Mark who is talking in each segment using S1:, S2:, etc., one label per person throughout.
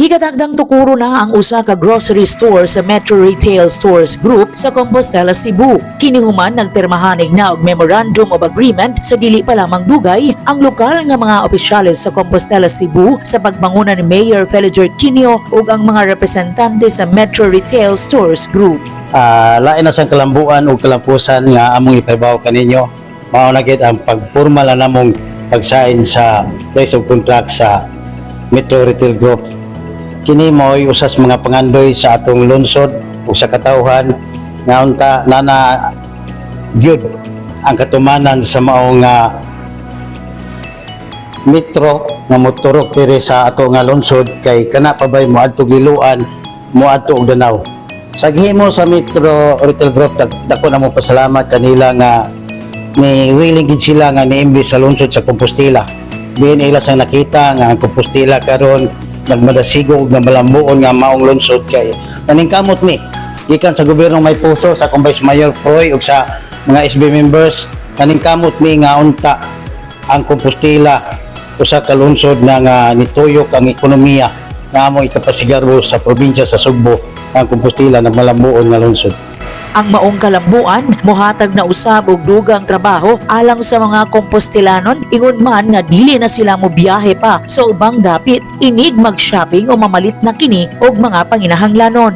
S1: Gigatagdang tukuro na ang usa ka grocery store sa Metro Retail Stores Group sa Compostela, Cebu. Kini human nagpirmahanig na og Memorandum of Agreement sa dili pa lamang dugay ang lokal nga mga opisyales sa Compostela, Cebu sa pagpanguna ni Mayor Feliger Quinio ug ang mga representante sa Metro Retail Stores Group.
S2: Lain na sang kalambuan ug kalampusan nga among ipahibaw kaninyo. Mao na gid ang pagpormal na namong pagsign sa place of contract sa Metro Retail Group. Kini mo'y usas mga pangandoy sa atong lungsod ug sa katawhan nga unta nana gyud ang katumanan sa maong metro nga moturok diri sa ato nga lungsod, kay kana pa bay moadto Liloan, moadto og Danao. Sa gihimo sa Metro Retail Group, dako na mo pasalamat kanila nga ni willing gid sila nga ni-invest sa lungsod sa Compostela. Bihin ila sang nakita nga ang Compostela karon nagmadasigo ug namalambuon nga maong lungsod, kay naningkamot mi gikan sa gobyernong may puso, sa akong Vice Mayor Proy ug sa mga SB members. Naningkamot mi nga unta ang Compostela usa ka lungsod na nga nituyok ang ekonomiya nga among ikapasigarbo sa probinsya sa Sugbo, ang Compostela nagmalambuon nga lungsod.
S1: Ang maong kalambuan mohatag na usab og dugang trabaho alang sa mga Compostelanon, ingon man nga dili na sila mobiyahe pa sa ubang dapit inig mag-shopping o mamalit na kini og mga panginahanglanon.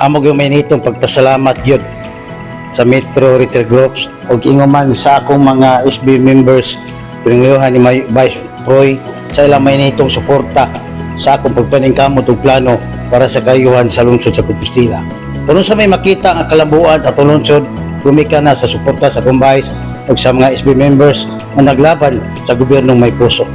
S2: Amo gyud may nitong pagpasalamat gyud sa Metro Retail Groups ug ingon man sa akong mga SB members, pinangulohan ni Vice Proy, sa ilang may nitong suporta sa akong pagpaningkamot ug plano para sa kayuhan sa lungsod sa Compostela. Kung sa may makita nga kalambuan sa atong lungsod, gumikan na sa suporta sa akong Vice ug sa mga SB members na naglaban sa gobyernong may puso.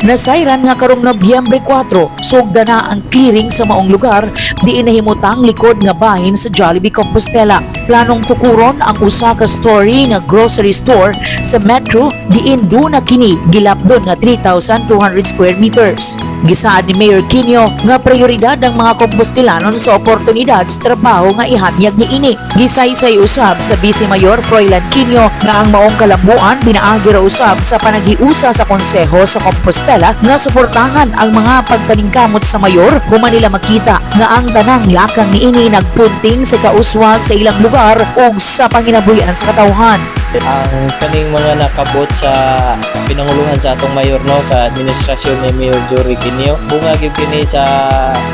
S1: Nasayran nga karong Nobyembre 4, sugda na ang clearing sa maong lugar diin nahimutang likod nga bahin sa Jollibee Compostela. Planong tukuron ang usa ka story nga grocery store sa Metro diin duna kini gilapdon nga 3,200 square meters. Gisaad ni Mayor Quinio nga prioridad ang mga Compostelanon sa oportunidad sa trabaho nga ihanyag niini. Gisaysay usab sa Vice Mayor Froilan Quinio nga ang maong kalambuan pinaagi ra usab sa panaghiusa sa konseho sa Compostela nga suportahan ang mga pagpaningkamot sa mayor, human nila makita nga ang tanang lakang niini nagpunting sa kauswag sa ilang lugar ug sa panginabuhian sa katawhan.
S3: Ang kaning mga nakabot sa pinanguluhan sa atong mayor, no, sa administrasyon ni Mayor Jory Quinio, bunga gyud kini sa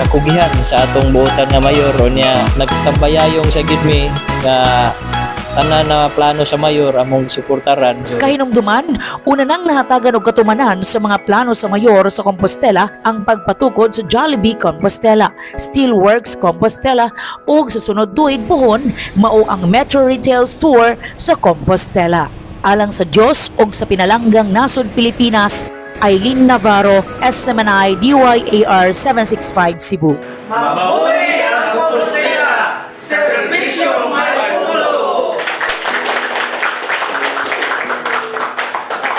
S3: kakugihan sa atong buotan nga mayor. Unya nagtambayayong sa gid mi nga tanan na plano sa mayor among suportaran.
S1: Kahinumduman, una nang nahatagan og katumanan sa mga plano sa mayor sa Compostela ang pagpatukod sa Jollibee Compostela, Steelworks Compostela ug sa sunod tuig pohon mao ang Metro Retail Store sa Compostela. Alang sa Dios ug sa pinalanggang nasod Pilipinas, Eileen Navarro, SMNI DYAR 765 Cebu.
S4: Mabuhay.